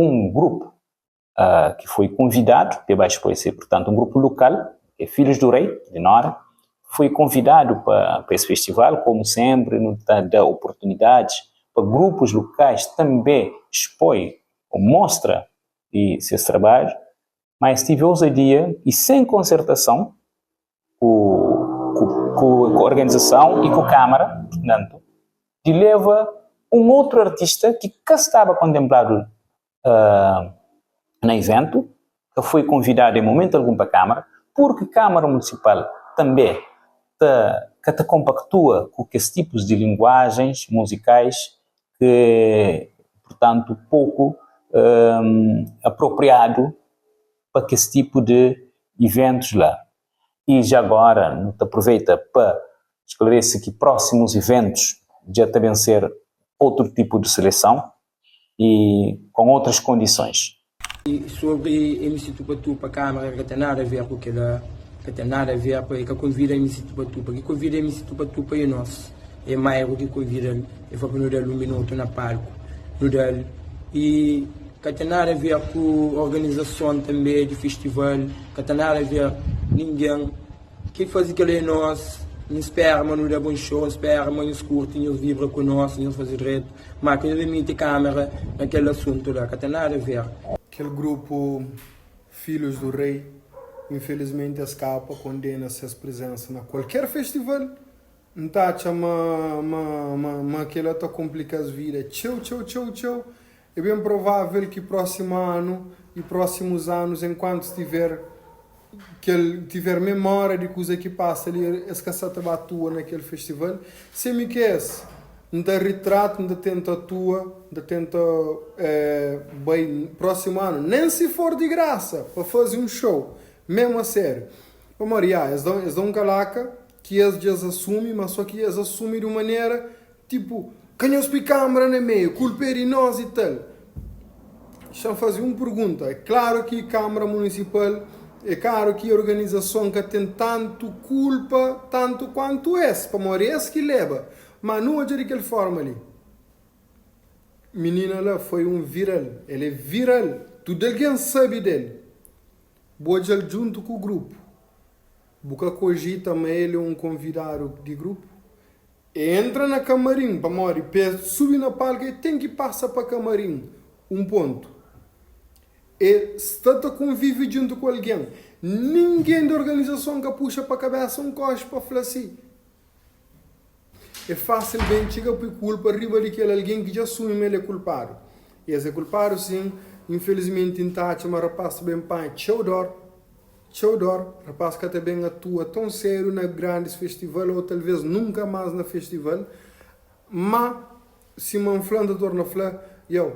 Un grupu ki foi konvidadu pa e bai expoi se, purtantu un grupu lukal, ki é Filhos do Rei, di Nora, foi konvidadu pa es festival, komu senpri nu ta da oportunidadis pa grupus lukais tanbe expoi ô mostra di ses trabadju, ma es tive ousadia i sen konsertason ku ku organizason i ku Kamara, purtantu, di leva un outru artista ki ka staba kontempladu na iventu, ka foi konvidadu en momentu algun pa Kamara, purki Kamara Munisipal tanbe ta ka ta konpaktua ku kes tipus di linguajens muzikais ki, purtantu, poku apropriadu pa kes tipu di iventus la. I ja agora nu ta aproveita pa sklarese ki prósimus iventus dja ta ben ser outru tipu di seleson i com outras condições. E sobre MC Tupa Tupa Câmara ka ten nada a ver ku kela ka ten nada a ver pa e ka convida MC Tupa Tupa ki convida MC Tupa Tupa e nos e Mairo ki convidal e fla pa nu dal um minuto na palco nu dal e ka ten nada a ver ku organizason tambe di festival ka ten nada a ver ninguém Ki faze kel-la é nos. N spera ma nu da bon xou, N spera ma nhos kurti, nhos vibra ku nos, nhos faze dretu. Má ka nhos ben mete kamera na kel asuntu la, ka ten nada a ver. Kel grupu Filhos do Rei, infelizmenti es kaba pa kondena ses prizensa na kualker festival. N ta atxa ma ma ma ma kel-la ta konplika-s vida txeu txeu txeu txeu. É ben provável ki prósimu anu i prósimus anus, enkuantu stiver kel tiver memória di kuza ki pasa li, es ka sa ta ba atua na kel festival. Se mi ki es, N ta ritrata, N ta tenta atua, N ta tenta bai prósimu anu, nen si for di grasa, pa faze un show, mésmu a sériu. Pamodi, ya, es da es da un kalaka ki es dja es asumi, ma só ki es asumi di un manera Tipo, ka nhos pui kamara na meiu, kulpa é di nos i tal. Xa-m faze un pergunta, é klaru ki kamara munisipal, é karu ki organizason ka ten tantu kulpa tantu kuantu es, pamodi es ki leba. Ma nu odja di kel forma li, minina la foi un viral, el é viral, tudu algen sabe del. Bu odja-l djuntu ku grupu, bu ka kojita ma el é un konvidadu di grupu? E entra na kamarin pamodi pa e subi na palku e ten ki pasa pa kamarin. Un pontu. E sta ta konvive djuntu ku algen. Ningen di organizason ka puxa pa kabesa un koxi pa fla si. E fasil ben txiga pui kulpa riba di kel algen ki dja asumi ma el e kulpadu. Es e kulpadu sin. Infelizmenti N ta atxa ma rapas ta ben panha txeu dor. Txeu dor, rapaz ka ta ben atua tão sedu na grandis festival ou talvez nunka mas na festival, ma sima N fla N ta torna fla, yow,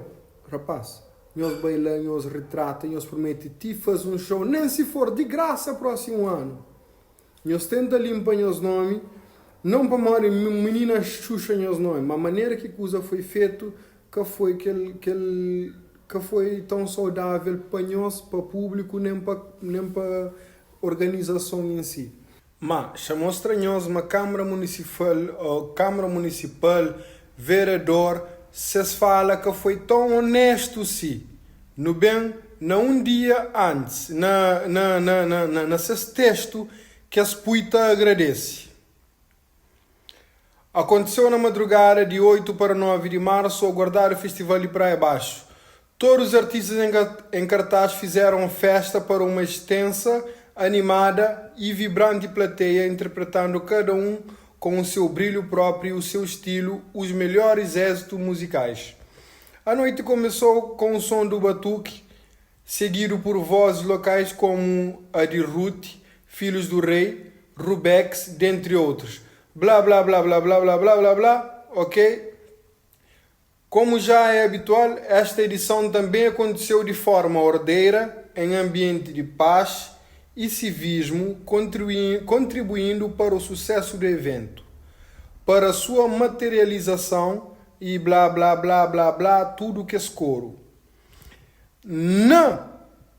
rapaz, nhos bai la nhos ritrata, nhos prometi ti faze un show nen si for di grasa prósimu anu. Nhos tenta limpa nhos nomi, não pamodi minina xuxa nhos nomi, ma manera ki kuza foi fetu ka foi kel kel ka foi tão saudável pa nhos, pa públiku, nen pa nen pa organizason em si. Ma, xa mostra nhos ma Câmara Municifal ô Câmara Municipal, vereador, ses fala ka foi tão honestu si. Nu ben na un dia antis, na na na na na na ses testu kes pui ta agradese. Aconteceu na madrugada de 8 para 9 de março o aguardado Festival de Praia Baixo. Todos os artistas em cartaz fizeram festa para uma extensa, animada e vibrante plateia, interpretando cada um com o seu brilho próprio e o seu estilo os melhores êxitos musicais. A noite começou com o som do batuque, seguido por vozes locais como a de Ruth, Filhos do Rei, Rubex, dentre outros. Blá blá blá blá blá blá blá blá blá, ok? Como já é habitual, esta edição também aconteceu de forma ordeira, em ambiente de paz e civismo, contribuindo para o sucesso do evento. Para sua materialização e blá blá blá blá blá tudo kes koru. Na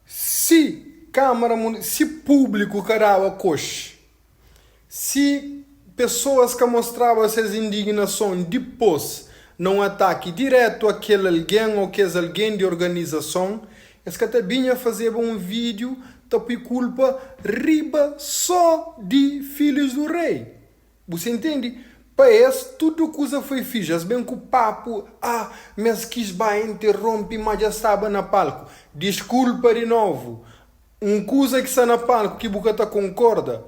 si Câmara si público ka daba koxi, si pesoas ka mostraba ses indignason dipôs. Na un ataki diretu a kel algen ô kes algen di organizason, es ka ta binha fazeba un vídiu ta pui kulpa riba sô di Filhos do Rei. Bu sa intende? Pa es, tudu kuza foi fixi. Es ben ku papu, Ah, ma es kis ba interonpi, ma dja staba na palku. Diskulpa di novu. Un kuza ki sta na palku ki bu ka ta konkorda,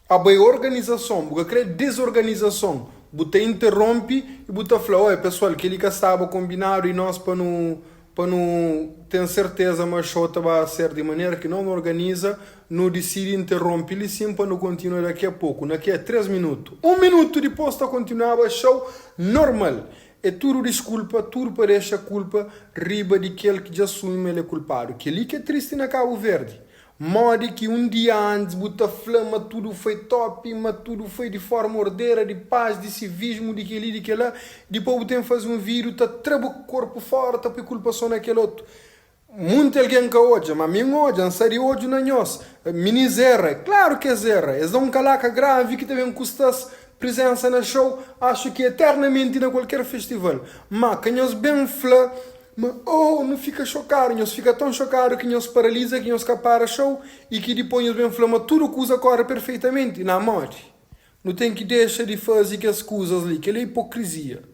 abo é organizason, bu ka kre dezorganizason, bu ta interonpi i bu ta fla, Oi, pesoal, kel-li ka staba konbinadu i nos pa nu Pa nu ten serteza ma xou ta ba ser di manera ki nos nu organiza, nu disidi interonpi li sin pa nu kontinua daki a poku, na ki a 3 minutu. Un minutu dipos ta kontinuaba xou normal. É tudu diskulpa, tudu pa dexa kulpa riba di kel ki dja asumi ma el é kulpadu. Kel-li ki é tristi na Kabu Verdi. Modi ki un dia antis bu ta fla ma tudu foi top, ma tudu foi di forma ordera, di paz, di civismo, di keli, di kela, dipos bu ten fazi un video ta tra bu korpu fora, ta pui kulpa so na kel otu. Munti algen ka odja, ma mi N odja, N sta di odju na nhos. Minis erra, é klaru ki es erra, es da un kalaka gravi ki ta ben kusta-s prizensa na show, axu ki eternamenti na kualker festival. Ma ka nhos ben fla Ma oh, nu fika xokadu! Nhos fika ton xokadu ki nhos paraliza, ki nhos ka para xou i ki dipôs nhos ben fla ma tudu kuza kóre perfeitamenti. Na modi? Nu ten ki dexa di faze kes kuzas li. Kel-li é ipokrizia.